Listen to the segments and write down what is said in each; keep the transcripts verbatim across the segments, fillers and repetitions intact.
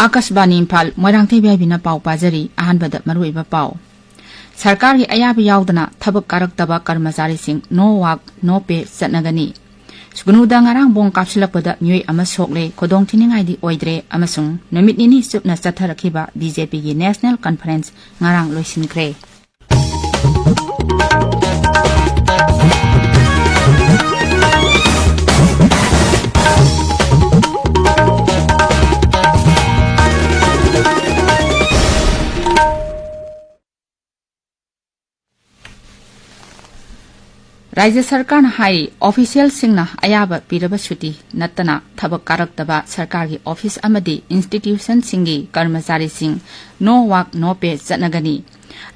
ꯑꯥꯀꯥꯁꯕꯥꯅꯤ Imphal, Moirangthem B ꯑꯥꯏ ꯕꯤꯅ ꯄꯥꯎ ꯄꯥꯖꯔꯤ꯫ ꯑꯍꯥꯟꯕꯗ ꯃꯔꯨꯑꯣꯏꯕ ꯄꯥꯎ꯫ ꯁꯔꯀꯥꯔꯒꯤ ꯑꯌꯥꯕ ꯌꯥꯎꯗꯅ ꯊꯕꯛ ꯀꯥꯔꯛꯇꯕ ꯀꯔꯃꯆꯥꯔꯤꯁꯤꯡ no work, no pay ꯆꯠꯅꯒꯅꯤ꯫ ꯁꯨꯒꯅꯨꯗ ꯉꯔꯥꯡ ꯕꯣꯝ ꯀꯥꯞꯁꯤꯜꯂꯛꯄꯗ ꯃꯤꯑꯣꯏ ꯑꯃ ꯁꯣꯛꯂꯦ, ꯈꯨꯗꯣꯡꯊꯤꯅꯤꯡꯉꯥꯏꯗꯤ ꯑꯣꯏꯗ꯭ꯔꯦ ꯑꯃꯁꯨꯡ ꯅꯨꯃꯤꯠ ꯅꯤꯅꯤ ꯆꯨꯞꯅ ꯆꯠꯊꯔꯛꯈꯤꯕ ꯕꯤ ꯖꯦ ꯄꯤꯒꯤ National Conference ꯉꯔꯥꯡ ꯂꯣꯏꯁꯤꯟꯈ꯭ꯔꯦ꯫ ꯔꯥꯖ꯭ꯌ ꯁꯔꯀꯥꯔꯅ ꯍꯥꯏꯔꯤ, ꯑꯣꯐꯤꯁꯤꯌꯦꯜꯁꯤꯡꯅ ꯑꯌꯥꯕ ꯄꯤꯔꯕ ꯁꯨꯇꯤ ꯅꯠꯇꯅ ꯊꯕꯛ ꯀꯥꯔꯛꯇꯕ ꯁꯔꯀꯥꯔꯒꯤ ꯑꯣꯐꯤꯁ ꯑꯃꯗꯤ ꯏꯟꯁꯇꯤꯇ꯭ꯌꯨꯁꯟꯁꯤꯡꯒꯤ ꯀꯔꯃꯆꯥꯔꯤꯁꯤꯡ no work, no pay ꯆꯠꯅꯒꯅꯤ꯫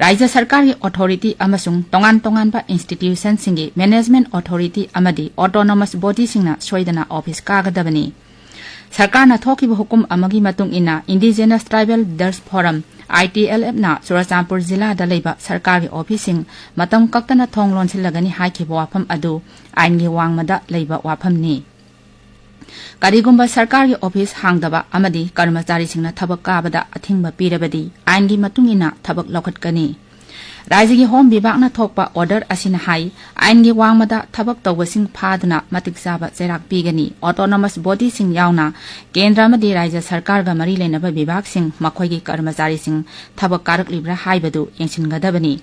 ꯔꯥꯖ꯭ꯌ ꯁꯔꯀꯥꯔꯒꯤ ꯑꯣꯊꯣꯔꯤꯇꯤ ꯑꯃꯁꯨꯡ ꯇꯣꯉꯥꯟ ꯇꯣꯉꯥꯟꯕ ꯏꯟꯁꯇꯤꯇ꯭ꯌꯨꯁꯟꯁꯤꯡꯒꯤ ꯃꯦꯅꯦꯖꯃꯦꯟꯠ ꯑꯣꯊꯣꯔꯤꯇꯤ ꯑꯃꯗꯤ ꯑꯣꯇꯣꯅꯣꯃꯁ ꯕꯣꯗꯤꯁꯤꯡꯅ ꯁꯣꯏꯗꯅ ꯑꯣꯐꯤꯁ ꯀꯥꯒꯗꯕꯅꯤ꯫ ꯁꯔꯀꯥꯔꯅ ꯊꯣꯛꯈꯤꯕ ꯍꯨꯀꯨꯝ ꯑꯃꯒꯤ ꯃꯇꯨꯡ ꯏꯟꯅ Indigenous Tribal Leaders Forum, I T L F, ꯅ ꯆꯨꯔꯆꯥꯟꯄꯨꯔ ꯖꯤꯂꯥꯗ ꯂꯩꯕ ꯁꯔꯀꯥꯔꯒꯤ ꯑꯣꯐꯤꯁꯁꯤꯡ ꯃꯇꯝ ꯀꯛꯇꯅ ꯊꯣꯡ ꯂꯣꯟꯁꯤꯜꯂꯒꯅꯤ ꯍꯥꯏꯈꯤꯕ ꯋꯥꯐꯝ ꯑꯗꯨ ꯑꯥꯏꯟꯒꯤ ꯋꯥꯡꯃꯗ ꯂꯩꯕ ꯋꯥꯐꯝꯅꯤ꯫ ꯀꯔꯤꯒꯨꯝꯕ ꯁꯔꯀꯥꯔꯒꯤ ꯑꯣꯐꯤꯁ ꯍꯥꯡꯗꯕ ꯑꯃꯗꯤ ꯀꯔꯃꯆꯥꯔꯤꯁꯤꯡꯅ ꯊꯕꯛ ꯀꯥꯕꯗ ꯑꯊꯤꯡꯕ ꯄꯤꯔꯕꯗꯤ ꯑꯥꯏꯟꯒꯤ ꯃꯇꯨꯡ ꯏꯟꯅ ꯊꯕꯛ ꯂꯧꯈꯠꯀꯅꯤ꯫ ꯔꯥꯖ꯭ꯌꯒꯤ ꯍꯣꯝ ꯕꯤꯚꯥꯒꯅ ꯊꯣꯛꯄ ꯑꯣꯔꯗꯔ ꯑꯁꯤꯅ ꯍꯥꯏ, ꯑꯥꯏꯟꯒꯤ ꯋꯥꯡꯃꯗ ꯊꯕꯛ ꯇꯧꯕꯁꯤꯡ ꯐꯥꯗꯨꯅ ꯃꯇꯤꯛ ꯆꯥꯕ ꯆꯩꯔꯥꯛ ꯄꯤꯒꯅꯤ꯫ ꯑꯣꯇꯣꯅꯣꯃꯁ ꯕꯣꯗꯤꯁꯤꯡ ꯌꯥꯎꯅ ꯀꯦꯟꯗ꯭ꯔ ꯑꯃꯗꯤ ꯔꯥꯖ꯭ꯌ ꯁꯔꯀꯥꯔꯒ ꯃꯔꯤ ꯂꯩꯅꯕ ꯕꯤꯚꯥꯒꯁꯤꯡ ꯃꯈꯣꯏꯒꯤ ꯀꯔꯃꯆꯥꯔꯤꯁꯤꯡ ꯊꯕꯛ ꯀꯥꯔꯛꯂꯤꯕ꯭ꯔꯥ ꯍꯥꯏꯕꯗꯨ ꯌꯦꯡꯁꯤꯟꯒꯗꯕꯅꯤ꯫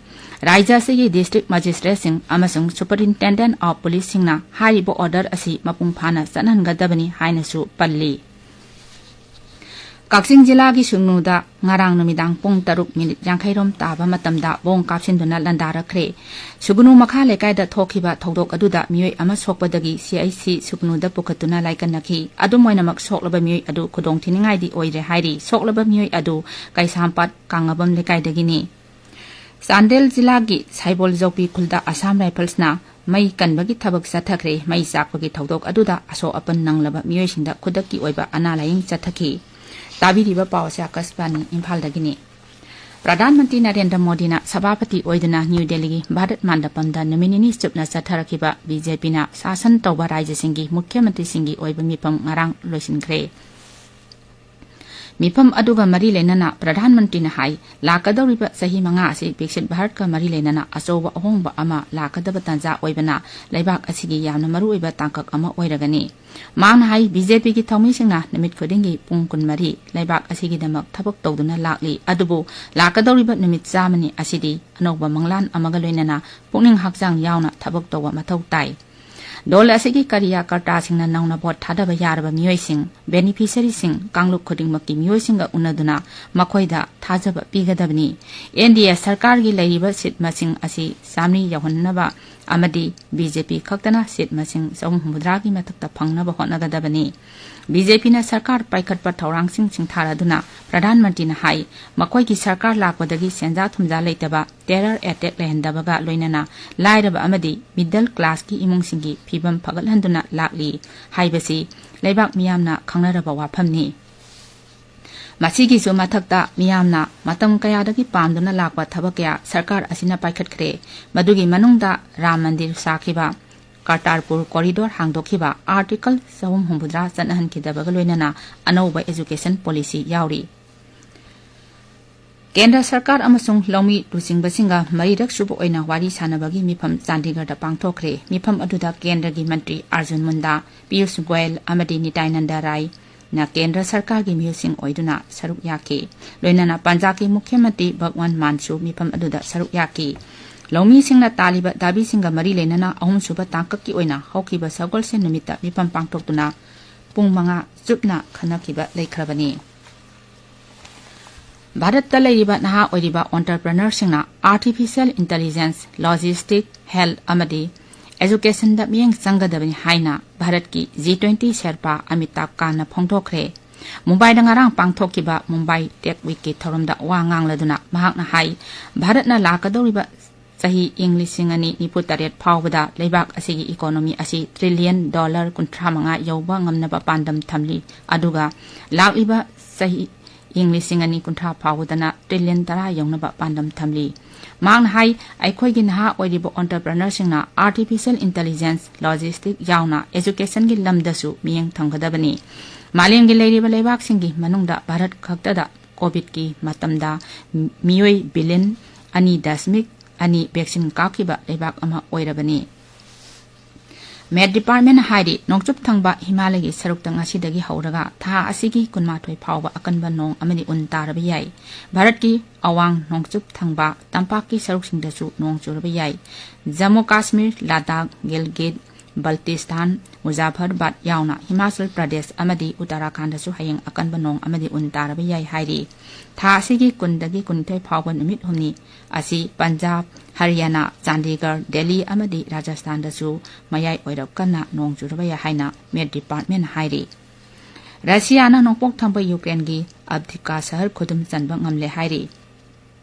ꯔꯥꯖ꯭ꯌ ꯑꯁꯤꯒꯤ district magistrateꯁꯤꯡ ꯑꯃꯁꯨꯡ superintendent of policeꯁꯤꯡꯅ ꯍꯥꯏꯔꯤꯕ ꯑꯣꯔꯗꯔ ꯑꯁꯤ ꯃꯄꯨꯡ ꯐꯥꯅ ꯆꯠꯍꯟꯒꯗꯕꯅꯤ ꯍꯥꯏꯅꯁꯨ ꯄꯜꯂꯤ꯫ ꯀꯛꯆꯤꯡ ꯖꯤꯂꯥꯒꯤ ꯁꯨꯒꯅꯨꯗ ꯉꯔꯥꯡ ꯅꯨꯃꯤꯗꯥꯡ ꯄꯨꯡ ꯇꯔꯨꯛ ꯃꯤꯅꯤꯠ ꯌꯥꯡꯈꯩ ꯔꯣꯝ ꯇꯥꯕ ꯃꯇꯝꯗ ꯕꯣꯝ ꯀꯥꯞꯁꯤꯟꯗꯨꯅ ꯂꯥꯟꯗꯥꯔꯛꯈ꯭ꯔꯦ꯫ ꯁꯨꯒꯅꯨ ꯃꯈꯥ ꯂꯩꯀꯥꯏꯗ ꯊꯣꯛꯈꯤꯕ ꯊꯧꯗꯣꯛ ꯑꯗꯨꯗ ꯃꯤꯑꯣꯏ ꯑꯃ ꯁꯣꯛꯄꯗꯒꯤ C H C ꯁꯨꯒꯅꯨꯗ ꯄꯨꯈꯠꯇꯨꯅ ꯂꯥꯏꯀꯠꯅꯈꯤ꯫ ꯑꯗꯨꯝ ꯑꯣꯏꯅꯃꯛ, ꯁꯣꯛꯂꯕ ꯃꯤꯑꯣꯏ ꯑꯗꯨ ꯈꯨꯗꯣꯡꯊꯤꯅꯤꯡꯉꯥꯏꯗꯤ ꯑꯣꯏꯗ꯭ꯔꯦ ꯍꯥꯏꯔꯤ꯫ ꯁꯣꯛꯂꯕ ꯃꯤꯑꯣꯏ ꯑꯗꯨ ꯀꯩꯁꯥꯝꯄꯥꯠ ꯀꯥꯡꯉꯕꯝ ꯂꯩꯀꯥꯏꯗꯒꯤꯅꯤ꯫ ꯆꯥꯟꯗꯦꯜ ꯖꯤꯂꯥꯒꯤ ꯁꯥꯏꯕꯣꯜ ꯖꯧꯄꯤ ꯈꯨꯜꯗ Assam Riflesꯅ ꯃꯩ ꯀꯟꯕꯒꯤ ꯊꯕꯛ ꯆꯠꯊꯈ꯭ꯔꯦ꯫ ꯃꯩ ꯆꯥꯛꯄꯒꯤ ꯊꯧꯗꯣꯛ ꯑꯗꯨꯗ ꯑꯁꯣꯛ ꯑꯄꯟ ꯅꯪꯂꯕ ꯃꯤꯑꯣꯏꯁꯤꯡꯗ ꯈꯨꯗꯛꯀꯤ ꯑꯣꯏꯕ ꯑꯅꯥ ꯂꯥꯌꯦꯡ ꯆꯠꯊꯈꯤ꯫ ꯇꯥꯕꯤꯔꯤꯕ ꯄꯥꯎ ꯑꯁꯤ ꯑꯥꯀꯥꯁꯕꯥꯅꯤ ꯏꯝꯐꯥꯜꯗꯒꯤꯅꯤ꯫ ꯄ꯭ꯔꯙꯥꯟ ꯃꯟꯇ꯭ꯔꯤ ꯅꯔꯦꯟꯗ꯭ꯔ ꯃꯣꯗꯤꯅ ꯁꯚꯥꯄꯇꯤ ꯑꯣꯏꯗꯨꯅ ꯅ꯭ꯌꯨ ꯗꯦꯜꯂꯤꯒꯤ ꯚꯥꯔꯠ ꯃꯟꯗꯄꯝꯗ ꯅꯨꯃꯤꯠ ꯅꯤꯅꯤ ꯆꯨꯞꯅ ꯆꯠꯊꯔꯛꯈꯤꯕ ꯕꯤ ꯖꯦ ꯄꯤꯅ ꯁꯥꯁꯟ ꯇꯧꯕ ꯔꯥꯖ꯭ꯌꯁꯤꯡꯒꯤ ꯃꯨꯈ꯭ꯌ ꯃꯟꯇ꯭ꯔꯤꯁꯤꯡꯒꯤ ꯑꯣꯏꯕ ꯃꯤꯐꯝ ꯉꯔꯥꯡ ꯂꯣꯏꯁꯤꯟꯈ꯭ꯔꯦ꯫ ꯃꯤꯐꯝ ꯑꯗꯨꯒ ꯃꯔꯤ ꯂꯩꯅꯅ ꯄ꯭ꯔꯙꯥꯟ ꯃꯟꯇ꯭ꯔꯤꯅ ꯍꯥꯏ, ꯂꯥꯛꯀꯗꯧꯔꯤꯕ ꯆꯍꯤ ꯃꯉꯥ ꯑꯁꯤ ꯕꯤꯛꯁꯤꯠ ꯚꯥꯔꯠꯀ ꯃꯔꯤ ꯂꯩꯅꯅ ꯑꯆꯧꯕ ꯑꯍꯣꯡꯕ ꯑꯃ ꯂꯥꯛꯀꯗꯕ ꯇꯥꯟꯖꯥ ꯑꯣꯏꯕꯅ ꯂꯩꯕꯥꯛ ꯑꯁꯤꯒꯤ ꯌꯥꯝꯅ ꯃꯔꯨꯑꯣꯏꯕ ꯇꯥꯡꯀꯛ ꯑꯃ ꯑꯣꯏꯔꯒꯅꯤ꯫ ꯃꯍꯥꯛꯅ ꯍꯥꯏ, ꯕꯤ ꯖꯦ ꯄꯤꯒꯤ ꯊꯧꯃꯤꯁꯤꯡꯅ ꯅꯨꯃꯤꯠ ꯈꯨꯗꯤꯡꯒꯤ ꯄꯨꯡ ꯀꯨꯟꯃꯔꯤ ꯂꯩꯕꯥꯛ ꯑꯁꯤꯒꯤꯗꯃꯛ ꯊꯕꯛ ꯇꯧꯗꯨꯅ ꯂꯥꯛꯂꯤ, ꯑꯗꯨꯕꯨ ꯂꯥꯛꯀꯗꯧꯔꯤꯕ ꯅꯨꯃꯤꯠ ꯆꯥꯝꯃꯅꯤ ꯑꯁꯤꯗꯤ ꯑꯅꯧꯕ ꯃꯪꯂꯥꯟ ꯑꯃꯒ ꯂꯣꯏꯅꯅ ꯄꯨꯛꯅꯤꯡ ꯍꯛꯆꯥꯡ ꯌꯥꯎꯅ ꯊꯕꯛ ꯇꯧꯕ ꯃꯊꯧ ꯇꯥꯏ꯫ ꯗꯣꯜ ꯑꯁꯤꯒꯤ ꯀꯔꯤꯌꯥꯀꯔꯇꯥꯁꯤꯡꯅ ꯅꯧꯅ ꯚꯣꯠ ꯊꯥꯗꯕ ꯌꯥꯔꯕ ꯃꯤꯑꯣꯏꯁꯤꯡ, ꯕꯦꯅꯤꯐꯤꯁꯔꯤꯁꯤꯡ, ꯀꯥꯡꯂꯨꯞ ꯈꯨꯗꯤꯡꯃꯛꯀꯤ ꯃꯤꯑꯣꯏꯁꯤꯡꯒ ꯎꯅꯗꯨꯅ ꯃꯈꯣꯏꯗ ꯊꯥꯖꯕ ꯄꯤꯒꯗꯕꯅꯤ꯫ ꯑꯦꯟ ꯗꯤ ꯑꯦ ꯁꯔꯀꯥꯔꯒꯤ ꯂꯩꯔꯤꯕ ꯁꯤꯠ ꯃꯁꯤꯡ ꯑꯁꯤ ꯆꯥꯃꯔꯤ ꯌꯧꯍꯟꯅꯕ ꯑꯃꯗꯤ ꯕꯤ ꯖꯦ ꯄꯤ ꯈꯛꯇꯅ ꯁꯤꯠ ꯃꯁꯤꯡ ꯆꯍꯨꯝ ꯍꯨꯝꯐꯨꯇꯔꯥꯒꯤ ꯃꯊꯛꯇ ꯐꯪꯅꯕ ꯍꯣꯠꯅꯒꯗꯕꯅꯤ꯫ ꯕꯤ ꯖꯦ ꯄꯤꯅ ꯁꯔꯀꯥꯔ ꯄꯥꯏꯈꯠꯄ ꯊꯧꯔꯥꯡꯁꯤꯡ ꯁꯤꯡꯊꯥꯔꯗꯨꯅ ꯄ꯭ꯔꯙꯥꯟ ꯃꯟꯇ꯭ꯔꯤꯅ ꯍꯥꯏ, ꯃꯈꯣꯏꯒꯤ ꯁꯔꯀꯥꯔ ꯂꯥꯛꯄꯗꯒꯤ ꯁꯦꯟꯖꯥ ꯊꯨꯝꯖꯥ ꯂꯩꯇꯕ, ꯇꯦꯔꯔ ꯑꯦꯇꯦꯛ ꯂꯩꯍꯟꯗꯕꯒ ꯂꯣꯏꯅꯅ ꯂꯥꯏꯔꯕ ꯑꯃꯗꯤ ꯃꯤꯗꯜ ꯀ꯭ꯂꯥꯁꯀꯤ ꯏꯃꯨꯡꯁꯤꯡꯒꯤ ꯐꯤꯕꯝ ꯐꯒꯠꯍꯟꯗꯨꯅ ꯂꯥꯛꯂꯤ ꯍꯥꯏꯕꯁꯤ ꯂꯩꯕꯥꯛ ꯃꯤꯌꯥꯝꯅ ꯈꯪꯅꯔꯕ ꯋꯥꯐꯝꯅꯤ꯫ ꯃꯁꯤꯒꯤꯁꯨ ꯃꯊꯛꯇ ꯃꯤꯌꯥꯝꯅ ꯃꯇꯝ ꯀꯌꯥꯗꯒꯤ ꯄꯥꯝꯗꯨꯅ ꯂꯥꯛꯄ ꯊꯕꯛ ꯀꯌꯥ ꯁꯔꯀꯥꯔ ꯑꯁꯤꯅ ꯄꯥꯏꯈꯠꯈ꯭ꯔꯦ꯫ ꯃꯗꯨꯒꯤ ꯃꯅꯨꯡꯗ ꯔꯥꯝ ꯃꯟꯗꯤꯔ ꯁꯥꯈꯤꯕ, ꯀꯔꯇꯥꯔꯄꯨꯔ ꯀꯣꯔꯤꯗꯣꯔ ꯍꯥꯡꯗꯣꯛꯈꯤꯕ, ꯑꯥꯔꯇꯤꯀꯜ ꯆꯍꯨꯝ ꯍꯨꯝꯐꯨꯇꯔꯥ ꯆꯠꯅꯍꯟꯈꯤꯗꯕꯒ ꯂꯣꯏꯅꯅ ꯑꯅꯧꯕ ꯑꯦꯖꯨꯀꯦꯁꯟ ꯄꯣꯂꯤꯁꯤ ꯌꯥꯎꯔꯤ꯫ ꯀꯦꯟꯗ꯭ꯔ ꯁꯔꯀꯥꯔ ꯑꯃꯁꯨꯡ ꯂꯧꯃꯤ ꯂꯨꯆꯤꯡꯕꯁꯤꯡꯒ ꯃꯔꯤꯔꯛ ꯁꯨꯕ ꯑꯣꯏꯅ ꯋꯥꯔꯤ ꯁꯥꯟꯅꯕꯒꯤ ꯃꯤꯐꯝ ꯆꯥꯟꯗꯤꯒꯔꯗ ꯄꯥꯡꯊꯣꯛꯈ꯭ꯔꯦ꯫ ꯃꯤꯐꯝ ꯑꯗꯨꯗ ꯀꯦꯟꯗ꯭ꯔꯒꯤ ꯃꯟꯇ꯭ꯔꯤ ꯑꯥꯔꯖꯨꯟ ꯃꯨꯟꯗꯥ, ꯄꯤꯌꯨꯁ ꯒꯣꯌꯜ ꯑꯃꯗꯤ ꯅꯤꯇꯥꯏꯅꯟꯗ ꯔꯥꯏꯅ ꯀꯦꯟꯗ꯭ꯔ ꯁꯔꯀꯥꯔꯒꯤ ꯃꯤꯑꯣꯏꯁꯤꯡ ꯑꯣꯏꯗꯨꯅ ꯁꯔꯨꯛ ꯌꯥꯈꯤ꯫ ꯂꯣꯏꯅꯅ ꯄꯟꯖꯥꯕꯀꯤ ꯃꯨꯈ꯭ꯌ ꯃꯟꯇ꯭ꯔꯤ ꯚꯒꯋꯟ ꯃꯥꯟꯁꯨ ꯃꯤꯐꯝ ꯑꯗꯨꯗ ꯁꯔꯨꯛ ꯌꯥꯈꯤ꯫ ꯂꯧꯃꯤꯁꯤꯡꯅ ꯇꯥꯜꯂꯤꯕ ꯗꯥꯕꯤꯁꯤꯡꯒ ꯃꯔꯤ ꯂꯩꯅꯅ ꯑꯍꯨꯝꯁꯨꯕ ꯇꯥꯡꯀꯛꯀꯤ ꯑꯣꯏꯅ ꯍꯧꯈꯤꯕ ꯁꯒꯣꯜꯁꯦꯟ ꯅꯨꯃꯤꯠꯇ ꯃꯤꯐꯝ ꯄꯥꯡꯊꯣꯛꯇꯨꯅ ꯄꯨꯡ ꯃꯉꯥ ꯆꯨꯞꯅ ꯈꯟꯅꯈꯤꯕ ꯂꯩꯈ꯭ꯔꯕꯅꯤ꯫ ꯚꯥꯔꯠꯇ ꯂꯩꯔꯤꯕ ꯅꯍꯥ ꯑꯣꯏꯔꯤꯕ ꯑꯣꯟꯇꯔꯄ꯭ꯔꯅꯔꯁꯤꯡꯅ ꯑꯥꯔꯇꯤꯐꯤꯁꯤꯌꯦꯜ ꯏꯟꯇꯦꯂꯤꯖꯦꯟꯁ, ꯂꯣꯖꯤꯁꯇꯤꯛ, ꯍꯦꯜꯊ ꯑꯃꯗꯤ ꯑꯦꯖꯨꯀꯦꯁꯟꯗ ꯃꯤꯠꯌꯦꯡ ꯆꯪꯒꯗꯕꯅꯤ ꯍꯥꯏꯅ ꯚꯥꯔꯠꯀꯤ ꯖꯤ ꯇ꯭ꯋꯦꯟꯇꯤ ꯁꯦꯔꯄꯥ ꯑꯃꯤꯇꯥꯕ ꯀꯥꯟꯠꯅ ꯐꯣꯡꯗꯣꯛꯈ꯭ꯔꯦ꯫ ꯃꯨꯝꯕꯥꯏꯗ ꯉꯔꯥꯡ ꯄꯥꯡꯊꯣꯛꯈꯤꯕ ꯃꯨꯝꯕꯥꯏ ꯇꯦꯛ ꯋꯤꯛꯀꯤ ꯊꯧꯔꯝꯗ ꯋꯥ ꯉꯥꯡꯂꯗꯨꯅ ꯃꯍꯥꯛꯅ ꯍꯥꯏ, ꯚꯥꯔꯠꯅ ꯂꯥꯛꯀꯗꯧꯔꯤꯕ ꯆꯍꯤ ꯏꯪ ꯂꯤꯁꯤꯡ ꯑꯅꯤ ꯅꯤꯐꯨ ꯇꯔꯦꯠ ꯐꯥꯎꯕꯗ ꯂꯩꯕꯥꯛ ꯑꯁꯤꯒꯤ ꯏꯀꯣꯅꯣꯃꯤ ꯑꯁꯤ ꯇ꯭ꯔꯤꯂꯤꯌꯟ ꯗꯣꯂꯔ ꯀꯨꯟꯊ꯭ꯔꯥ ꯃꯉꯥ ꯌꯧꯕ ꯉꯝꯅꯕ ꯄꯥꯟꯗꯝ ꯊꯝꯂꯤ꯫ ꯑꯗꯨꯒ ꯂꯥꯛꯂꯤꯕ ꯆꯍꯤ ꯏꯪ ꯂꯤꯁꯤꯡ ꯑꯅꯤ ꯀꯨꯟꯊ꯭ꯔꯥ ꯐꯥꯎꯕꯗꯅ ꯇ꯭ꯔꯤꯂꯤꯌꯟ ꯇꯔꯥ ꯌꯧꯅꯕ ꯄꯥꯟꯗꯝ ꯊꯝꯂꯤ꯫ ꯃꯍꯥꯛꯅ ꯍꯥꯏ, ꯑꯩꯈꯣꯏꯒꯤ ꯅꯍꯥ ꯑꯣꯏꯔꯤꯕ entrepreneurꯁꯤꯡꯅ artificial intelligence, logistics ꯌꯥꯎꯅ educationꯒꯤ ꯂꯝꯗꯁꯨ ꯃꯤꯠꯌꯦꯡ ꯊꯝꯒꯗꯕꯅꯤ꯫ ꯃꯥꯂꯦꯝꯒꯤ ꯂꯩꯔꯤꯕ ꯂꯩꯕꯥꯛꯁꯤꯡꯒꯤ ꯃꯅꯨꯡꯗ ꯚꯥꯔꯠ ꯈꯛꯇꯗ COVIDꯀꯤ ꯃꯇꯝꯗ ꯃꯤꯑꯣꯏ ꯕꯤꯂꯤꯌꯟ ꯑꯅꯤ ꯗꯁꯃꯤꯛ ꯑꯅꯤ vaccine ꯀꯥꯞꯈꯤꯕ ꯂꯩꯕꯥꯛ ꯑꯃ ꯑꯣꯏꯔꯕꯅꯤ꯫ Met Departmentꯅ ꯍꯥꯏꯔꯤ, ꯅꯣꯡꯆꯨꯞ ꯊꯪꯕ ꯍꯤꯃꯥꯂꯌꯒꯤ ꯁꯔꯨꯛꯇ ꯉꯁꯤꯗꯒꯤ ꯍꯧꯔꯒ ꯊꯥ ꯑꯁꯤꯒꯤ ꯀꯨꯟꯃꯥꯊꯣꯏ ꯐꯥꯎꯕ ꯑꯀꯟꯕ ꯅꯣꯡ ꯑꯃꯗꯤ ꯎꯟ ꯇꯥꯔꯕ ꯌꯥꯏ꯫ ꯚꯥꯔꯠꯀꯤ ꯑꯋꯥꯡ ꯅꯣꯡꯆꯨꯞ ꯊꯪꯕ ꯇꯝꯄꯥꯛꯀꯤ ꯁꯔꯨꯛꯁꯤꯡꯗꯁꯨ ꯅꯣꯡ ꯆꯨꯔꯕ ꯌꯥꯏ꯫ ꯖꯝꯃꯨ ꯀꯥꯁꯃꯤꯔ, ꯂꯗꯥꯈ, ꯒꯤꯜꯒꯤꯠ, ꯕꯜꯇꯤꯁꯇꯥꯟ, ꯃꯨꯖꯥꯐꯔꯕꯥꯗ ꯌꯥꯎꯅ ꯍꯤꯃꯥꯆꯜ ꯄ꯭ꯔꯗꯦꯁ ꯑꯃꯗꯤ ꯎꯠꯇꯔꯥꯈꯟꯗꯁꯨ ꯍꯌꯦꯡ ꯑꯀꯟꯕ ꯅꯣꯡ ꯑꯃꯗꯤ ꯎꯟ ꯇꯥꯔꯕ ꯌꯥꯏ ꯍꯥꯏꯔꯤ꯫ ꯊꯥ ꯑꯁꯤꯒꯤ ꯀꯨꯟꯗꯒꯤ ꯀꯨꯟꯅꯤꯊꯣꯏ ꯐꯥꯎꯕ ꯅꯨꯃꯤꯠ ꯍꯨꯝꯅꯤ ꯑꯁꯤ ꯄꯟꯖꯥꯕ, ꯍꯔꯤꯌꯥꯅꯥ, ꯆꯥꯟꯗꯤꯒꯔ, ꯗꯦꯜꯂꯤ ꯑꯃꯗꯤ ꯔꯥꯖꯁꯊꯥꯟꯗꯁꯨ ꯃꯌꯥꯏ ꯑꯣꯏꯔꯞ ꯀꯟꯅ ꯅꯣꯡ ꯆꯨꯔꯕ ꯌꯥꯏ ꯍꯥꯏꯅ Met Departmentꯅ ꯍꯥꯏꯔꯤ꯫ ꯔꯁꯤꯌꯥꯅ ꯅꯣꯡꯄꯣꯛ ꯊꯪꯕ ꯌꯨꯀ꯭ꯔꯦꯟꯒꯤ ꯑꯕꯗꯤꯀꯥ ꯁꯍꯔ ꯈꯨꯗꯨꯝ ꯆꯟꯕ ꯉꯝꯂꯦ ꯍꯥꯏꯔꯤ꯫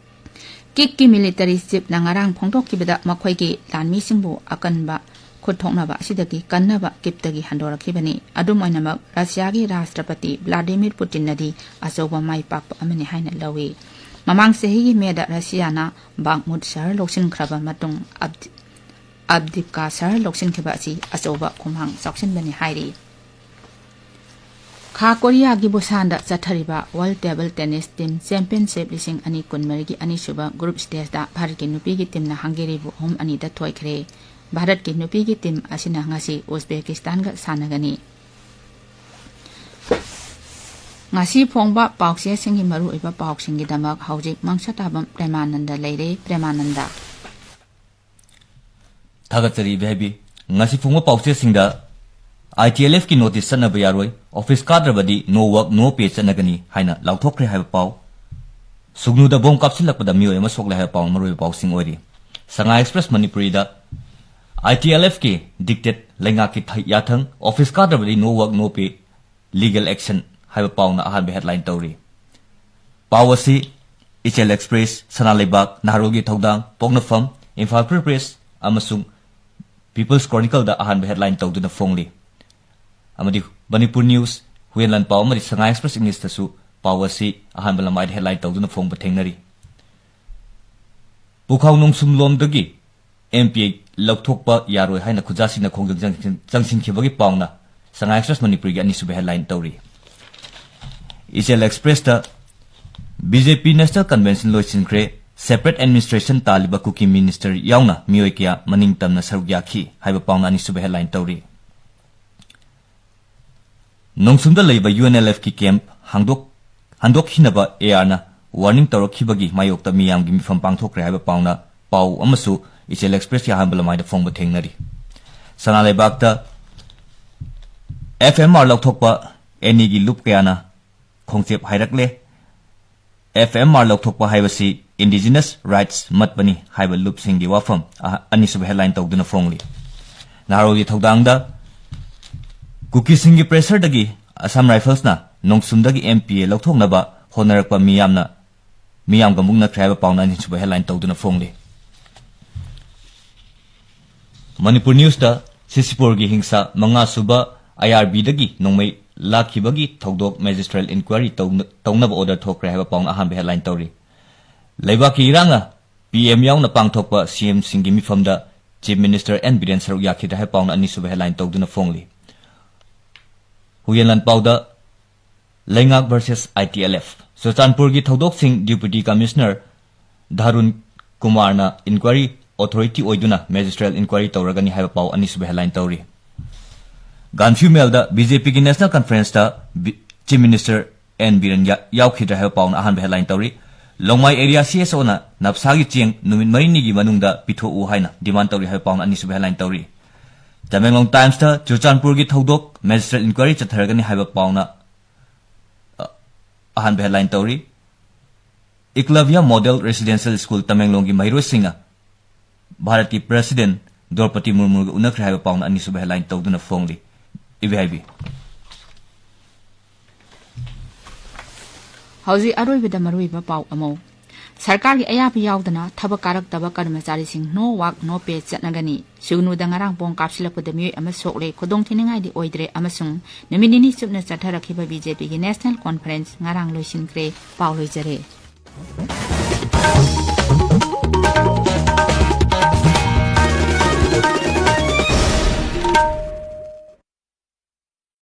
ꯀꯤꯛꯀꯤ military chiefꯅ ꯉꯔꯥꯡ ꯐꯣꯡꯗꯣꯛꯈꯤꯕꯗ ꯃꯈꯣꯏꯒꯤ ꯂꯥꯟꯃꯤꯁꯤꯡꯕꯨ ꯑꯀꯟꯕ ꯈꯨꯠ ꯊꯣꯛꯅꯕ ꯑꯁꯤꯗꯒꯤ ꯀꯟꯅꯕ ꯀꯤꯞꯇꯒꯤ ꯍꯟꯗꯣꯔꯛꯈꯤꯕꯅꯤ꯫ ꯑꯗꯨꯝ ꯑꯣꯏꯅꯃꯛ, ꯔꯁꯤꯌꯥꯒꯤ ꯔꯥꯁꯇ꯭ꯔꯄꯇꯤ ꯚ꯭ꯂꯥꯗꯤꯃꯤꯔ ꯄꯨꯇꯤꯟꯅꯗꯤ ꯑꯆꯧꯕ ꯃꯥꯏ ꯄꯥꯛꯄ ꯑꯃꯅꯤ ꯍꯥꯏꯅ ꯂꯧꯏ꯫ ꯃꯃꯥꯡ ꯆꯍꯤꯒꯤ ꯃꯦꯗ ꯔꯁꯤꯌꯥꯅ ꯕꯥꯛꯃꯨꯠ ꯁꯍꯔ ꯂꯧꯁꯤꯟꯈ꯭ꯔꯕ ꯃꯇꯨꯡ ꯑꯕꯗꯤ-, ꯑꯕꯗꯤꯞꯀꯥ ꯁꯍꯔ ꯂꯧꯁꯤꯟꯈꯤꯕ ꯑꯁꯤ ꯑꯆꯧꯕ ꯈꯨꯃꯥꯡ ꯆꯥꯎꯁꯤꯟꯕꯅꯤ ꯍꯥꯏꯔꯤ꯫ ꯈꯥ ꯀꯣꯔꯤꯌꯥꯒꯤ ꯕꯨꯁꯥꯟꯗ ꯆꯠꯊꯔꯤꯕ World Table Tennis Team Championship ꯂꯤꯁꯤꯡ ꯑꯅꯤ ꯀꯨꯟꯃꯔꯤꯒꯤ ꯑꯅꯤꯁꯨꯕ group stageꯇ ꯚꯥꯔꯠꯀꯤ ꯅꯨꯄꯤꯒꯤ teamꯅ ꯍꯪꯒꯦꯔꯤꯕꯨ ꯑꯍꯨꯝ ꯑꯅꯤꯗ ꯊꯣꯏꯈ꯭ꯔꯦ꯫ ꯚꯥꯔꯠꯀꯤ ꯅꯨꯄꯤꯒꯤ team ꯑꯁꯤꯅ ꯉꯁꯤ ꯎꯖꯕꯦꯀꯤꯁꯇꯥꯟꯒ ꯁꯥꯟꯅꯒꯅꯤ꯫ ꯉꯁꯤ ꯐꯣꯡꯕ ꯄꯥꯎꯆꯦꯁꯤꯡꯒꯤ ꯃꯔꯨꯑꯣꯏꯕ ꯄꯥꯎꯁꯤꯡꯒꯤꯗꯃꯛ ꯍꯧꯖꯤꯛ ꯃꯪꯁꯇꯥꯕꯝ ꯄ꯭ꯔꯦꯃꯥꯅꯟꯗ ꯂꯩꯔꯦ꯫ ꯄ꯭ꯔꯦꯃꯥꯅꯟꯗ꯫ ꯊꯥꯒꯠꯆꯔꯤ ꯚꯦꯕꯤ꯫ ꯉꯁꯤ ꯐꯣꯡꯕ ꯄꯥꯎꯆꯦꯁꯤꯡꯗ ITLFꯀꯤ notice ꯆꯠꯅꯕ ꯌꯥꯔꯣꯏ, office ꯀꯥꯗ꯭ꯔꯕꯗꯤ no work no pay ꯆꯠꯅꯒꯅꯤ ꯍꯥꯏꯅ ꯂꯥꯎꯊꯣꯛꯈ꯭ꯔꯦ ꯍꯥꯏꯕ ꯄꯥꯎ꯫ ꯁꯨꯒꯅꯨꯗ bomb ꯀꯥꯞꯁꯤꯜꯂꯛꯄꯗ ꯃꯤꯑꯣꯏ ꯑꯃ ꯁꯣꯛꯂꯦ ꯍꯥꯏꯕ ꯄꯥꯎ ꯃꯔꯨꯑꯣꯏꯕ ꯄꯥꯎꯁꯤꯡ ꯑꯣꯏꯔꯤ꯫ ꯁꯉꯥꯏ Express ꯃꯅꯤꯄꯨꯔꯤꯗ ITLFꯀꯤ dictate ꯂꯩꯉꯥꯛꯀꯤ ꯊ-, ꯌꯥꯊꯪ, office ꯀꯥꯗ꯭ꯔꯕꯗꯤ no work no pay, legal action ꯍꯥꯏꯕ ꯄꯥꯎꯅ ꯑꯍꯥꯟꯕ headline ꯇꯧꯔꯤ꯫ ꯄꯥꯎ ꯑꯁꯤ ꯏꯆꯦꯜ Express, ꯁꯅꯥ ꯂꯩꯕꯥꯛ, ꯅꯍꯥꯔꯣꯜꯒꯤ ꯊꯧꯗꯥꯡ, ꯄꯣꯛꯅꯐꯝ, ꯏꯝꯐꯥꯜ Free Press ꯑꯃꯁꯨꯡ People's Chronicleꯗ ꯑꯍꯥꯟꯕ headline ꯇꯧꯗꯨꯅ ꯐꯣꯡꯂꯤ꯫ ꯑꯃꯗꯤ ꯃꯅꯤꯄꯨꯔ News, ꯍꯨꯏꯌꯦꯟ ꯂꯥꯟꯄꯥꯎ ꯑꯃꯗꯤ ꯁꯉꯥꯏ Express Englishꯇꯁꯨ ꯄꯥꯎ ꯑꯁꯤ ꯑꯍꯥꯟꯕ ꯂꯃꯥꯏꯗ headline ꯇꯧꯗꯨꯅ ꯐꯣꯡꯕ ꯊꯦꯡꯅꯔꯤ꯫ ꯄꯨꯈꯥꯎ ꯅꯣꯡꯁꯨꯝ ꯂꯣꯝꯗꯒꯤ M P A ꯂꯧꯊꯣꯛꯄ ꯌꯥꯔꯣꯏ ꯍꯥꯏꯅ ꯈꯨꯖꯥꯁꯤꯡꯅ ꯈꯣꯡꯖꯪ ꯆꯪꯁꯤꯟ-, ꯆꯪꯁꯤꯟꯈꯤꯕꯒꯤ ꯄꯥꯎꯅ ꯁꯉꯥꯏ ꯑꯦꯛꯁꯄ꯭ꯔꯦꯁ ꯃꯅꯤꯄꯨꯔꯤꯒꯤ ꯑꯅꯤꯁꯨꯕ headline ꯇꯧꯔꯤ꯫ ꯏꯆꯦꯜ ꯑꯦꯛꯁꯄ꯭ꯔꯦꯁꯇ B J P National Convention ꯂꯣꯏꯁꯤꯟꯈ꯭ꯔꯦ, separate administration ꯇꯥꯜꯂꯤꯕ ꯀꯨꯀꯤ minister ꯌꯥꯎꯅ ꯃꯤꯑꯣꯏ ꯀꯌꯥ ꯃꯅꯤꯡ ꯇꯝꯅ ꯁꯔꯨꯛ ꯌꯥꯈꯤ ꯍꯥꯏꯕ ꯄꯥꯎꯅ ꯑꯅꯤꯁꯨꯕ headline ꯇꯧꯔꯤ꯫ ꯅꯣꯡꯁꯨꯝꯗ ꯂꯩꯕ U N L F ꯀꯤ camp ꯍꯥꯡꯗꯣꯛ-, ꯍꯟꯗꯣꯛꯈꯤꯅꯕ A R ꯅ warning ꯇꯧꯔꯛꯈꯤꯕꯒꯤ ꯃꯥꯌꯣꯛꯇ ꯃꯤꯌꯥꯝꯒꯤ ꯃꯤꯐꯝ ꯄꯥꯡꯊꯣꯛꯈ꯭ꯔꯦ ꯍꯥꯏꯕ ꯄꯥꯎꯅ, ꯄꯥꯎ ꯑꯃꯁꯨ ꯏꯆꯦꯜ ꯑꯦꯛꯁꯄ꯭ꯔꯦꯁꯀꯤ ꯑꯍꯥꯟꯕ ꯂꯃꯥꯏꯗ ꯐꯣꯡꯕ ꯊꯦꯡꯅꯔꯤ꯫ ꯁꯅꯥ ꯂꯩꯕꯥꯛꯇ F M R ꯂꯧꯊꯣꯛꯄ ꯑꯦꯅꯤꯒꯤ ꯂꯨꯞ ꯀꯌꯥꯅ ꯈꯣꯡꯆꯦꯞ ꯍꯥꯏꯔꯛꯂꯦ꯫ F M R ꯂꯧꯊꯣꯛꯄ ꯍꯥꯏꯕꯁꯤ indigenous rights ꯃꯠꯄꯅꯤ ꯍꯥꯏꯕ ꯂꯨꯞꯁꯤꯡꯒꯤ ꯋꯥꯐꯝ ꯑꯍ-, ꯑꯅꯤꯁꯨꯕ headline ꯇꯧꯗꯨꯅ ꯐꯣꯡꯂꯤ꯫ ꯅꯍꯥꯔꯣꯜꯒꯤ ꯊꯧꯗꯥꯡꯗ ꯀꯨꯀꯤꯁꯤꯡꯒꯤ pressureꯗꯒꯤ Assam Riflesꯅ ꯅꯣꯡꯁꯨꯝꯗꯒꯤ M P A ꯂꯧꯊꯣꯛꯅꯕ ꯍꯣꯠꯅꯔꯛꯄ ꯃꯤꯌꯥꯝꯅ, ꯃꯤꯌꯥꯝꯒ ꯃꯨꯛꯅꯈ꯭ꯔꯦ ꯍꯥꯏꯕ ꯄꯥꯎꯅ ꯑꯅꯤꯁꯨꯕ headline ꯇꯧꯗꯨꯅ ꯐꯣꯡꯂꯤ꯫ ꯃꯅꯤꯄꯨꯔ ꯅ꯭ꯌꯨꯁꯇ ꯁꯤꯁꯤꯄꯨꯔꯒꯤ ꯍꯤꯡꯁꯥ ꯃꯉꯥꯁꯨꯕ I R Bꯗꯒꯤ ꯅꯣꯡꯃꯩ ꯂꯥꯛꯈꯤꯕꯒꯤ ꯊꯧꯗꯣꯛ magistrate inquiry ꯇꯧꯅ-, ꯇꯧꯅꯕ order ꯊꯣꯛꯈ꯭ꯔꯦ ꯍꯥꯏꯕ ꯄꯥꯎꯅ ꯑꯍꯥꯟꯕ headline ꯇꯧꯔꯤ꯫ ꯂꯩꯕꯥꯛꯀꯤ ꯏꯔꯥꯡꯅ P M ꯌꯥꯎꯅ ꯄꯥꯡꯊꯣꯛꯄ C M ꯁꯤꯡꯒꯤ ꯃꯤꯐꯝꯗ Chief Minister N ꯕꯤꯔꯦꯟ ꯁꯔꯨꯛ ꯌꯥꯈꯤꯗ꯭ꯔꯦ ꯍꯥꯏꯕ ꯄꯥꯎꯅ ꯑꯅꯤꯁꯨꯕ headline ꯇꯧꯗꯨꯅ ꯐꯣꯡꯂꯤ꯫ ꯍꯨꯌꯦꯟ ꯂꯥꯟꯄꯥꯎꯗ ꯂꯩꯉꯥꯛ versus I T L F꯫ ꯆꯨꯔꯆꯥꯟꯄꯨꯔꯒꯤ ꯊꯧꯗꯣꯛꯁꯤꯡ Deputy Commissioner ꯙꯥꯔꯨꯟ ꯀꯨꯃꯥꯔꯅ inquiry authority ꯑꯣꯏꯗꯨꯅ magistrate inquiry ꯇꯧꯔꯒꯅꯤ ꯍꯥꯏꯕ ꯄꯥꯎ ꯑꯅꯤꯁꯨꯕ headline ꯇꯧꯔꯤ꯫ ꯒꯥꯟꯐ꯭ꯌꯨ ꯃꯦꯜꯗ B J Pꯒꯤ National Conferenceꯇ ꯕꯤ-, Chief Minister N ꯕꯤꯔꯦꯟ ꯌꯥ-, ꯌꯥꯎꯈꯤꯗ꯭ꯔꯦ ꯍꯥꯏꯕ ꯄꯥꯎꯅ ꯑꯍꯥꯟꯕ headline ꯇꯧꯔꯤ꯫ ꯂꯣꯡꯃꯥꯏ area C S Oꯅ ꯅꯞꯁꯥꯒꯤ ꯆꯦꯡ ꯅꯨꯃꯤꯠ ꯃꯔꯤꯅꯤꯒꯤ ꯃꯅꯨꯡꯗ ꯄꯤꯊꯣꯛꯎ ꯍꯥꯏꯅ demand ꯇꯧꯔꯤ ꯍꯥꯏꯕ ꯄꯥꯎꯅ ꯑꯅꯤꯁꯨꯕ headline ꯇꯧꯔꯤ꯫ ꯇꯃꯦꯡꯂꯣꯡ Timesꯇ ꯆꯨꯔꯆꯥꯟꯄꯨꯔꯒꯤ ꯊꯧꯗꯣꯛ magistrate inquiry ꯆꯠꯊꯔꯒꯅꯤ ꯍꯥꯏꯕ ꯄꯥꯎꯅ, ꯑ, ꯑꯍꯥꯟꯕ headline ꯇꯧꯔꯤ꯫ Eklavya Model Residential School ꯇꯃꯦꯡꯂꯣꯡꯒꯤ ꯃꯍꯩꯔꯣꯏꯁꯤꯡꯅ ꯚꯥꯔꯠꯀꯤ President ꯗ꯭ꯔꯧꯄꯗꯤ ꯃꯨꯔꯃꯨꯒ ꯎꯅꯈ꯭ꯔꯦ ꯍꯥꯏꯕ ꯄꯥꯎꯅ ꯑꯅꯤꯁꯨꯕ headline ꯇꯧꯗꯨꯅ ꯐꯣꯡꯂꯤ꯫ ꯏꯕꯦꯍꯥꯏꯕꯤ꯫ ꯍꯧꯖꯤꯛ ꯑꯔꯣꯏꯕꯗ ꯃꯔꯨꯑꯣꯏꯕ ꯄꯥꯎ ꯑꯃ꯫ ꯁꯔꯀꯥꯔꯒꯤ ꯑꯌꯥꯕ ꯌꯥꯎꯗꯅ ꯊꯕꯛ ꯀꯥꯔꯛꯇꯕ ꯀꯔꯃꯆꯥꯔꯤꯁꯤꯡ no work no pay ꯆꯠꯅꯒꯅꯤ꯫ ꯁꯨꯒꯅꯨꯗ ꯉꯔꯥꯡ ꯕꯣꯝ ꯀꯥꯞꯁꯤꯜꯂꯛꯄꯗ ꯃꯤꯑꯣꯏ ꯑꯃ ꯁꯣꯛꯂꯦ, ꯈꯨꯗꯣꯡꯊꯤꯅꯤꯡꯉꯥꯏꯗꯤ ꯑꯣꯏꯗ꯭ꯔꯦ ꯑꯃꯁꯨꯡ ꯅꯨꯃꯤꯠ ꯅꯤꯅꯤ ꯆꯨꯞꯅ ꯆꯠꯊꯔꯛꯈꯤꯕ ꯕꯤ ꯖꯦ ꯄꯤꯒꯤ National Conference ꯉꯔꯥꯡ ꯂꯣꯏꯁꯤꯟꯈ꯭ꯔꯦ꯫ ꯄꯥꯎ ꯂꯣꯏꯖꯔꯦ꯫